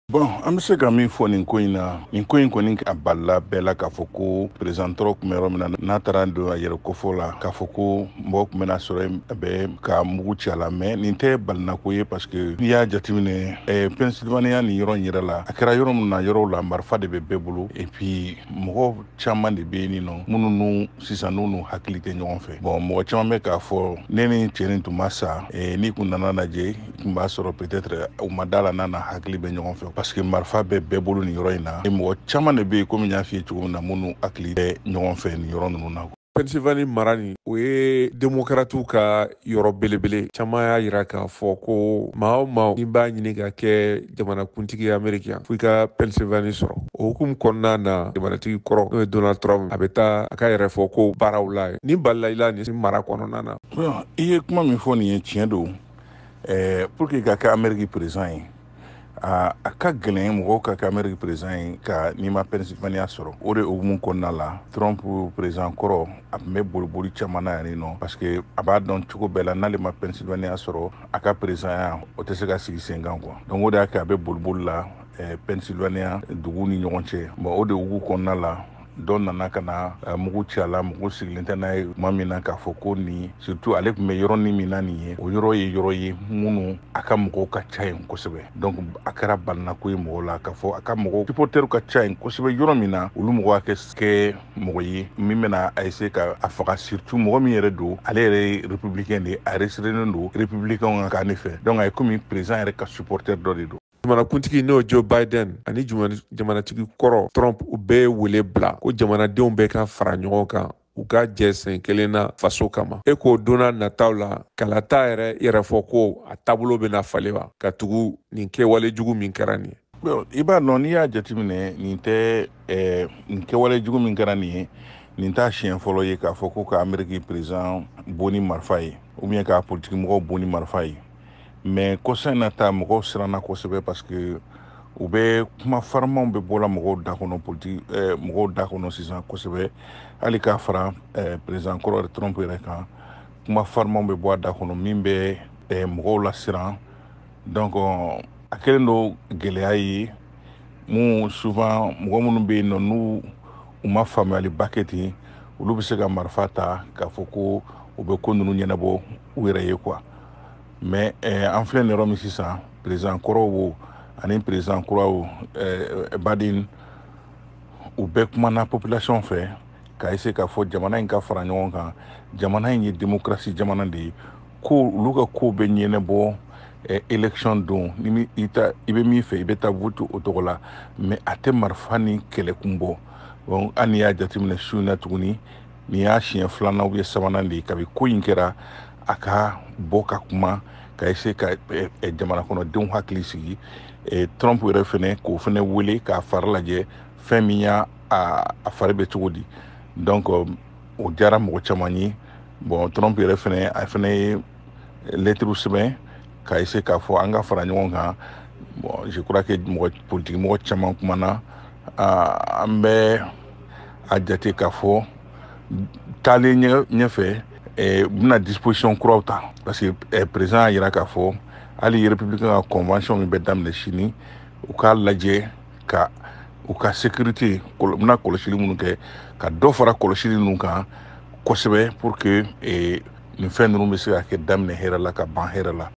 Bon, an bɛ se ka min fɔ nin ko in na, nin ko in kɔni a balila bɛɛ la k'a fɔ ko président Trump tun bɛ yɔrɔ min na, n'a taara don a yɛrɛ kofɔ la k'a fɔ ko mɔgɔ tun bɛna sɔrɔ yen bɛ ka mugu ci a la. Mais nin tɛ balinako ye, parce que n'i y'a jateminɛ, Pennsylvania nin yɔrɔ in yɛrɛ la, a kɛra yɔrɔ min na, yɔrɔw la marifa de bɛ bɛɛ bolo. Et puis mɔgɔ caman de bɛ yen nɔ minnu n'u sisan n'u hakili tɛ ɲɔgɔn fɛ. Bon, mɔgɔ caman bɛ k'a fɔ ne ni cɛ nin tun ma sa, n'i kun nana lajɛ, i tun b'a sɔrɔ peut-être u ma da la n'a na hakili bɛ ɲɔgɔn fɛ, parce que marifa bɛ bɛɛ bolo nin yɔrɔ in na. Mɔgɔ caman de bɛ yen, komi n y'a f'i ye cogo min na, minnu hakili bɛ ɲɔgɔn fɛ nin yɔrɔ ninnu na. Pennsylvanie mara nin, o ye Demokratiw ka yɔrɔ belebele. Caman y'a yira k'a fɔ ko maa o maa n'i b'a ɲini ka kɛ jamanakuntigi ye Ameriki yan, fo i ka Pennsylvanie sɔrɔ. O hukumu kɔnɔna na, jamanatigi kɔrɔ, n'o ye Donald Trump, a bɛ taa a ka yɛrɛ fɔ ko baaraw la ye ni balila i la nin mara kɔnɔna na. Bon, i ye kuma min fɔ nin ye, tiɲɛ don. Pour que ka kɛ Ameriki président ye, a ka gɛlɛn mɔgɔw ka kɛ Ameriki président ye ka n'i ma Pennsylvania sɔrɔ. O de hukumu kɔnɔna la, Trump président kɔrɔ, a tun bɛ boliboli caman na yan nɔ, parce que a b'a dɔn cogo bɛɛ la, n'ale ma Pennsylvania sɔrɔ, a ka présidentya o tɛ se ka sigi sen kan quoi. Donc o de y'a kɛ a bɛ boliboli la Pennsylvania dugu ni ɲɔgɔn cɛ. Bon, o de hukumu kɔnɔna la, dɔ nana ka na mugu ci a la. Mɔgɔ sigilen tɛ n'a ye tuma min na k'a fɔ ko nin, surtout ale tun bɛ yɔrɔ ni min na nin ye, o yɔrɔ ye yɔrɔ ye minnu a ka mɔgɔw ka ca yen kosɛbɛ. Donc a kɛra balinako ye mɔgɔw la k'a fɔ a ka mɔgɔw supporters ka ca yen kosɛbɛ yɔrɔ min na, olu mɔgɔ ka kɛ mɔgɔ ye min bɛna a essayer ka a faga, surtout mɔgɔ min yɛrɛ don, ale yɛrɛ ye républicain de ye, a resirelen don républicain ka kan ne fɛ. Donc a ye komi président yɛrɛ ka supporter dɔ de don. Jamanakuntigi, n'o Joe Biden, ani jamanatigi kɔrɔ Trump, u bɛɛ ye wele bila ko jamanadenw bɛɛ ka fara ɲɔgɔn kan, u ka jɛ sen kelen na faso kama. E k'o donna nataw la, kalata yɛrɛ yɛrɛ fɔ ko a taabolo bɛna falen wa, ka tugu nin kɛwale jugu min kɛra nin ye? Bon, i b'a dɔn, n'i y'a jateminɛ, nin tɛ nin kɛwale jugu min kɛra nin ye, nin t'a siɲɛ fɔlɔ ye k'a fɔ ko ka Ameriki président bon ni marifa ye ou bien ka politiki mɔgɔw bon ni marifa ye. Mais kɔsa in na ta, mɔgɔw siranna kosɛbɛ, parce que u bɛ kuma farimanw bɛ bɔla mɔgɔw da kɔnɔ, politiki mɔgɔw da kɔnɔ sisan kosɛbɛ. Hali k'a fara président kɔrɔ Trump yɛrɛ kan, kuma farimanw bɛ bɔ a da kɔnɔ min bɛ mɔgɔw lasiran. Donc a kɛlen don gɛlɛya ye mun, souvent mɔgɔ minnu bɛ yen nɔ, n'u u ma faamuyaliba kɛ ten, olu bɛ se ka marifa ta k'a fɔ ko u bɛ ko ninnu ɲɛnabɔ u yɛrɛ ye quoi. Mais an filɛ nin yɔrɔ min sisan, président kɔrɔw wo ani président kuraw Biden, u bɛɛ kumana population fɛ ka essayer k'a fɔ jamana in ka fara ɲɔgɔn kan. Jamana in ye démocratie jamana de ye, ko olu ka kow bɛ ɲɛnabɔ élection don. Ni i ta i bɛ min fɛ, i bɛ taa vote o tɔgɔ la, mais a tɛ marifa ni kɛlɛkun bɔ. Donc hali n'i y'a jateminɛ su in na tuguni, nin y'a siɲɛ filanan ou bien sabanan de ye kabi ko in kɛra, a ka bɔ ka kuma ka essayer ka jamana kɔnɔdenw hakili sigi. Trump yɛrɛ fɛnɛ k'o fɛnɛ wele k'a fari lajɛ, fɛn min y'a a fari bɛ cogo di. Donc o diyara mɔgɔ caman ye. Bon, Trump yɛrɛ fɛnɛ, a fɛnɛ ye lettre sɛbɛn ka essayer k'a fɔ an ka fara ɲɔgɔn kan. Bon, je crois que mɔgɔ politique mɔgɔ caman kumana. An bɛ a jate k'a fɔ taalen ɲɛfɛ, u bɛna disposition kuraw ta, parce que président y'a yira k'a fɔ hali républicain ka convention min bɛ daminɛ sini, u k'a lajɛ ka u ka sécurité, u bɛna kɔlɔsili minnu kɛ, ka dɔ fara kɔlɔsili ninnu kan kosɛbɛ, pour que nin fɛn ninnu bɛ se ka kɛ daminɛ hɛrɛ la ka ban hɛrɛ la.